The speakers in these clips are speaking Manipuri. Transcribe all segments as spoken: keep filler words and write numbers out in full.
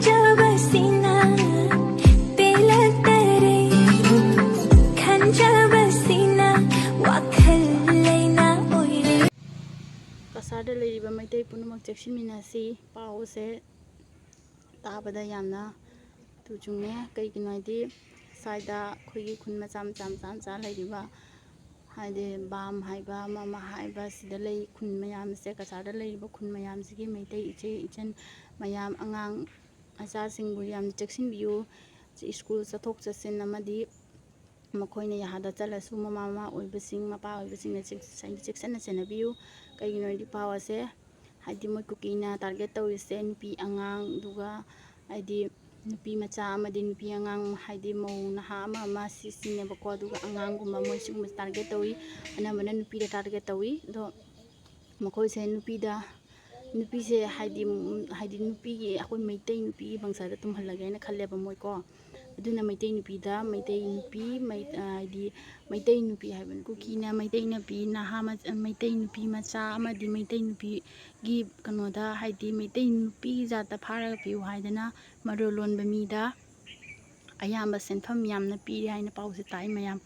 ꯆꯥꯕꯁꯤꯅ ꯄꯦꯜꯂꯛꯇꯔꯦ, ꯈꯟꯖꯕꯁꯤꯅ ꯋꯥꯈꯜ ꯂꯩꯅꯥ ꯑꯣꯏꯔꯦ꯫ ꯀꯁꯥꯔꯗ ꯂꯩꯔꯤꯕ ꯃꯩꯇꯩ ꯄꯨꯝꯅꯃꯛ ꯆꯦꯛꯁꯤꯟꯃꯤꯟꯅꯁꯤ꯫ ꯄꯥꯎꯁꯦ ꯇꯥꯕꯗ ꯌꯥꯝꯅ ꯇꯨ ꯆꯨꯡꯉꯦ꯫ ꯀꯩꯒꯤꯅꯣ ꯍꯥꯏꯗꯤ, ꯁ꯭ꯋꯥꯏꯗ ꯑꯩꯈꯣꯏꯒꯤ ꯈꯨꯟ ꯃꯆꯥ ꯃꯆꯥ ꯃꯆꯥ ꯃꯆꯥ ꯂꯩꯔꯤꯕ, ꯍꯥꯏꯗꯤ ꯕꯥꯝ ꯍꯥꯏꯕ, ꯑꯃ ꯑꯃ ꯍꯥꯏꯕ, ꯁꯤꯗ ꯂꯩ ꯈꯨꯟ ꯃꯌꯥꯝꯁꯦ, ꯀꯁꯥꯔꯗ ꯂꯩꯔꯤꯕ ꯈꯨꯟ ꯃꯌꯥꯝꯁꯤꯒꯤ ꯃꯩꯇꯩ ꯏꯆꯦ ꯏꯆꯟ ꯃꯌꯥꯝ, ꯑꯉꯥꯡ ꯃꯆꯥꯁꯤꯡꯕꯨ ꯌꯥꯝ ꯆꯦꯛꯁꯤꯟꯕꯤꯌꯨ꯫ ꯁ꯭ꯀꯨꯜ ꯆꯠꯊꯣꯛ ꯆꯠꯁꯤꯟ ꯑꯃꯗꯤ ꯃꯈꯣꯏꯅ ꯌꯥꯍꯥꯗ ꯆꯠꯂꯁꯨ, ꯃꯃꯥ ꯃꯃꯥ ꯑꯣꯏꯕꯁꯤꯡ, ꯃꯄꯥ ꯑꯣꯏꯕꯁꯤꯡꯅ ꯆꯦꯛ-, ꯆꯦꯛꯁꯤꯟꯅ ꯁꯦꯟꯅꯕꯤꯌꯨ꯫ ꯀꯩꯒꯤꯅꯣ ꯍꯥꯏꯗꯤ, ꯄꯥꯎ ꯑꯁꯦ ꯍꯥꯏꯗꯤ ꯃꯣꯏ ꯀꯨꯀꯤꯅ target ꯇꯧꯔꯤꯁꯦ ꯅꯨꯄꯤ ꯑꯉꯥꯡ, ꯑꯗꯨꯒ ꯍꯥꯏꯗꯤ ꯅꯨꯄꯤ ꯃꯆꯥ ꯑꯃꯗꯤ ꯅꯨꯄꯤ ꯑꯉꯥꯡ, ꯍꯥꯏꯗꯤ ꯃꯧ ꯅꯍꯥ ꯑꯃ ꯑꯃ ꯁꯤ-, ꯁꯤꯅꯦꯕꯀꯣ꯫ ꯑꯗꯨꯒ ꯑꯉꯥꯡꯒꯨꯝꯕ, ꯃꯣꯏ ꯁꯤꯒꯨꯝꯕꯁꯦ target ꯇꯧꯏ꯫ ꯑꯅꯝꯕꯅ ꯅꯨꯄꯤꯗ target ꯇꯧꯏ꯫ ꯑꯗꯣ ꯃꯈꯣꯏꯁꯦ ꯅꯨꯄꯤꯗ, ꯅꯨꯄꯤꯁꯦ ꯍꯥꯏꯗꯤ, ꯍꯥꯏꯗꯤ ꯅꯨꯄꯤꯒꯤ, ꯑꯩꯈꯣꯏ ꯃꯩꯇꯩ ꯅꯨꯄꯤꯒꯤ ꯄꯪꯁꯗ ꯇꯨꯝꯍꯜꯂꯒꯦ ꯍꯥꯏꯅ ꯈꯜꯂꯦꯕ ꯃꯣꯏꯀꯣ꯫ ꯑꯗꯨꯅ ꯃꯩꯇꯩ ꯅꯨꯄꯤꯗ, ꯃꯩꯇꯩ ꯅꯨꯄꯤ, ꯃꯩ-, ꯍꯥꯏꯗꯤ ꯃꯩꯇꯩ ꯅꯨꯄꯤ ꯍꯥꯏꯕꯅꯤ, ꯀꯨꯀꯤꯅ ꯃꯩꯇꯩ ꯅꯨꯄꯤ ꯅꯍꯥ ꯃꯆ-, ꯃꯩꯇꯩ ꯅꯨꯄꯤ ꯃꯆꯥ ꯑꯃꯗꯤ ꯃꯩꯇꯩ ꯅꯨꯄꯤꯒꯤ ꯀꯩꯅꯣꯗ, ꯍꯥꯏꯗꯤ ꯃꯩꯇꯩ ꯅꯨꯄꯤꯒꯤ ꯖꯥꯠꯇ ꯐꯥꯔꯒ ꯄꯤꯌꯨ ꯍꯥꯏꯗꯅ ꯃꯔꯣꯜ ꯂꯣꯟꯕ ꯃꯤꯗ ꯑꯌꯥꯝꯕ ꯁꯦꯟꯐꯝ ꯌꯥꯝꯅ ꯄꯤꯔꯦ ꯍꯥꯏꯅ ꯄꯥꯎꯁꯦ ꯇꯥꯏ꯫ ꯃꯌꯥꯝ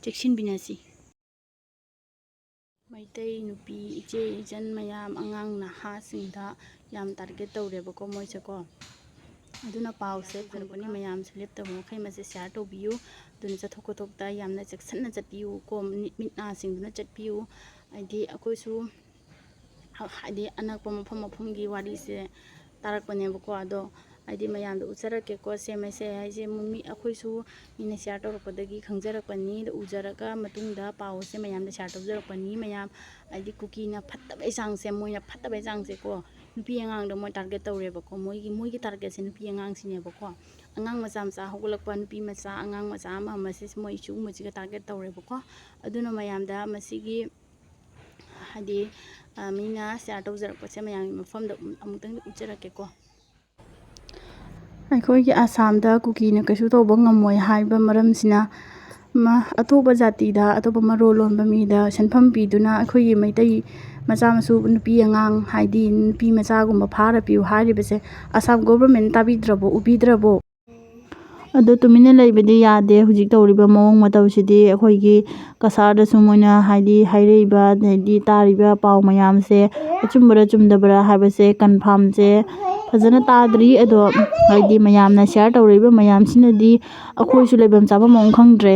ꯆꯦꯛꯁꯤꯟꯕꯤꯅꯁꯤ꯫ ꯃꯩꯇꯩ ꯅꯨꯄꯤ ꯏꯆꯦ ꯏꯆꯟ ꯃꯌꯥꯝ, ꯑꯉꯥꯡ ꯅꯍꯥꯁꯤꯡꯗ ꯌꯥꯝ target ꯇꯧꯔꯦꯕꯀꯣ ꯃꯣꯏꯁꯦꯀꯣ꯫ ꯑꯗꯨꯅ ꯄꯥꯎꯁꯦ ꯐꯪꯕꯅꯤ, ꯃꯌꯥꯝꯁꯨ ꯂꯦꯞꯇꯕ ꯃꯈꯩ ꯃꯁꯦ share ꯇꯧꯕꯤꯌꯨ꯫ ꯑꯗꯨꯅ ꯆꯠꯊꯣꯛ ꯈꯣꯠꯊꯣꯛꯇ ꯌꯥꯝꯅ ꯆꯦꯛꯁꯤꯟꯅ ꯆꯠꯄꯤꯌꯨꯀꯣ, ꯃꯤꯠ, ꯃꯤꯠ ꯅꯥꯁꯤꯡꯗꯨꯅ ꯆꯠꯄꯤꯌꯨ꯫ ꯍꯥꯏꯗꯤ ꯑꯩꯈꯣꯏꯁꯨ ꯍ-, ꯍꯥꯏꯗꯤ ꯑꯅꯛꯄ ꯃꯐꯝ ꯃꯐꯝꯒꯤ ꯋꯥꯔꯤꯁꯦ ꯇꯥꯔꯛꯄꯅꯦꯕꯀꯣ꯫ ꯑꯗꯣ ꯍꯥꯏꯗꯤ ꯃꯌꯥꯝꯗ ꯎꯠꯆꯔꯛꯀꯦꯀꯣ꯫ ꯁꯦ ꯃꯁꯦ ꯍꯥꯏꯁꯦ ꯃꯤ, ꯑꯩꯈꯣꯏꯁꯨ ꯃꯤꯅ share ꯇꯧꯔꯛꯄꯗꯒꯤ ꯈꯪꯖꯔꯛꯄꯅꯤ꯫ ꯑꯗꯣ ꯎꯖꯔꯒ ꯃꯇꯨꯡꯗ ꯄꯥꯎꯁꯦ ꯃꯌꯥꯝꯗ share ꯇꯧꯖꯔꯛꯄꯅꯤ꯫ ꯃꯌꯥꯝ ꯍꯥꯏꯗꯤ ꯀꯨꯀꯤꯅ ꯐꯠꯇꯕꯩ ꯆꯥꯡꯁꯦ, ꯃꯣꯏꯅ ꯐꯠꯇꯕꯩ ꯆꯥꯡꯁꯦꯀꯣ, ꯅꯨꯄꯤ ꯑꯉꯥꯡꯗ ꯃꯣꯏ target ꯇꯧꯔꯦꯕꯀꯣ꯫ ꯃꯣꯏꯒꯤ, ꯃꯣꯏꯒꯤ target ꯁꯦ ꯅꯨꯄꯤ ꯑꯉꯥꯡꯁꯤꯅꯦꯕꯀꯣ꯫ ꯑꯉꯥꯡ ꯃꯆꯥ ꯃꯆꯥ ꯍꯧꯒꯠꯂꯛꯄ ꯅꯨꯄꯤ ꯃꯆꯥ, ꯑꯉꯥꯡ ꯃꯆꯥ ꯑꯃ ꯑꯃꯁꯦ ꯃꯣꯏ ꯁꯤꯒꯨꯝꯕꯁꯤꯒ target ꯇꯧꯔꯦꯕꯀꯣ꯫ ꯑꯗꯨꯅ ꯃꯌꯥꯝꯗ ꯃꯁꯤꯒꯤ ꯍꯥꯏꯗꯤ, ꯑ, ꯃꯤꯅ share ꯇꯧꯖꯔꯛꯄꯁꯦ ꯃꯌꯥꯝꯒꯤ ꯃꯐꯝꯗ ꯑꯃꯨꯛꯇꯪ ꯎꯠꯆꯔꯛꯀꯦꯀꯣ꯫ ꯑꯩꯈꯣꯏꯒꯤ ꯑꯁꯥꯝꯗ ꯀꯨꯀꯤꯅ ꯀꯩꯁꯨ ꯇꯧꯕ ꯉꯝꯃꯣꯏ ꯍꯥꯏꯕ ꯃꯔꯝꯁꯤꯅ, ꯃ-, ꯑꯇꯣꯞꯄ ꯖꯥꯇꯤꯗ, ꯑꯇꯣꯞꯄ ꯃꯔꯣꯜ ꯂꯣꯟꯕ ꯃꯤꯗ ꯁꯦꯟꯐꯝ ꯄꯤꯗꯨꯅ ꯑꯩꯈꯣꯏꯒꯤ ꯃꯩꯇꯩ ꯃꯆꯥ ꯃꯁꯨ ꯅꯨꯄꯤ ꯑꯉꯥꯡ, ꯍꯥꯏꯗꯤ ꯅꯨꯄꯤ ꯃꯆꯥꯒꯨꯝꯕ ꯐꯥꯔ ꯄꯤꯌꯨ ꯍꯥꯏꯔꯤꯕꯁꯦ ꯑꯁꯥꯝ ꯒꯣꯚꯔꯟꯃꯦꯟ ꯇꯥꯕꯤꯗ꯭ꯔꯕꯣ, ꯎꯕꯤꯗ꯭ꯔꯕꯣ? ꯑꯗꯣ ꯇꯨꯃꯤꯟꯅ ꯂꯩꯕꯗꯤ ꯌꯥꯗꯦ꯫ ꯍꯧꯖꯤꯛ ꯇꯧꯔꯤꯕ ꯃꯑꯣꯡ ꯃꯇꯧꯁꯤꯗꯤ ꯑꯩꯈꯣꯏꯒꯤ ꯀꯁꯥꯔꯗꯁꯨ ꯃꯣꯏꯅ, ꯍꯥꯏꯗꯤ, ꯍꯥꯏꯔꯛꯏꯕ, ꯑꯗꯩꯗꯤ ꯇꯥꯔꯤꯕ ꯄꯥꯎ ꯃꯌꯥꯝꯁꯦ ꯑꯆꯨꯝꯕꯔ ꯆꯨꯝꯗꯕꯔ ꯍꯥꯏꯕꯁꯦ ꯀꯟꯐꯥꯝꯁꯦ ꯐꯖꯅ ꯇꯥꯗ꯭ꯔꯤ꯫ ꯑꯗꯣ, ꯍꯥꯏꯗꯤ, ꯃꯌꯥꯝꯅ ꯁꯤꯌꯥꯔ ꯇꯧꯔꯛꯏꯕ ꯃꯌꯥꯝꯁꯤꯅꯗꯤ ꯑꯩꯈꯣꯏꯁꯨ ꯂꯩꯐꯝ ꯆꯥꯐꯝ ꯑꯃ ꯈꯪꯗ꯭ꯔꯦ꯫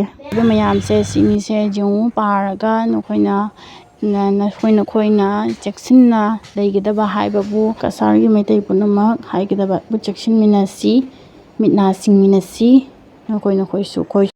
ꯃꯌꯥꯝꯁꯦ ꯁꯤꯅꯤꯁꯦ ꯌꯦꯡꯉꯨ, ꯄꯥꯔꯒ ꯅꯈꯣꯏꯅ ꯅ-, ꯅꯈꯣꯏ, ꯅꯈꯣꯏꯅ ꯆꯦꯛꯁꯤꯟꯅ ꯂꯩꯒꯗꯕ ꯍꯥꯏꯕꯕꯨ ꯀꯁꯥꯔꯒꯤ ꯃꯩꯇꯩ ꯄꯨꯝꯅꯃꯛ ꯍꯥꯏꯒꯗꯕꯕꯨ ꯆꯦꯛꯁꯤꯟꯃꯤꯟꯅꯁꯤ, ꯃꯤꯠ ꯅꯥ ꯁꯤꯡꯃꯤꯟꯅꯁꯤ, ꯅꯈꯣꯏ ꯅꯈꯣꯏꯁꯨ ꯑꯩꯈꯣꯏ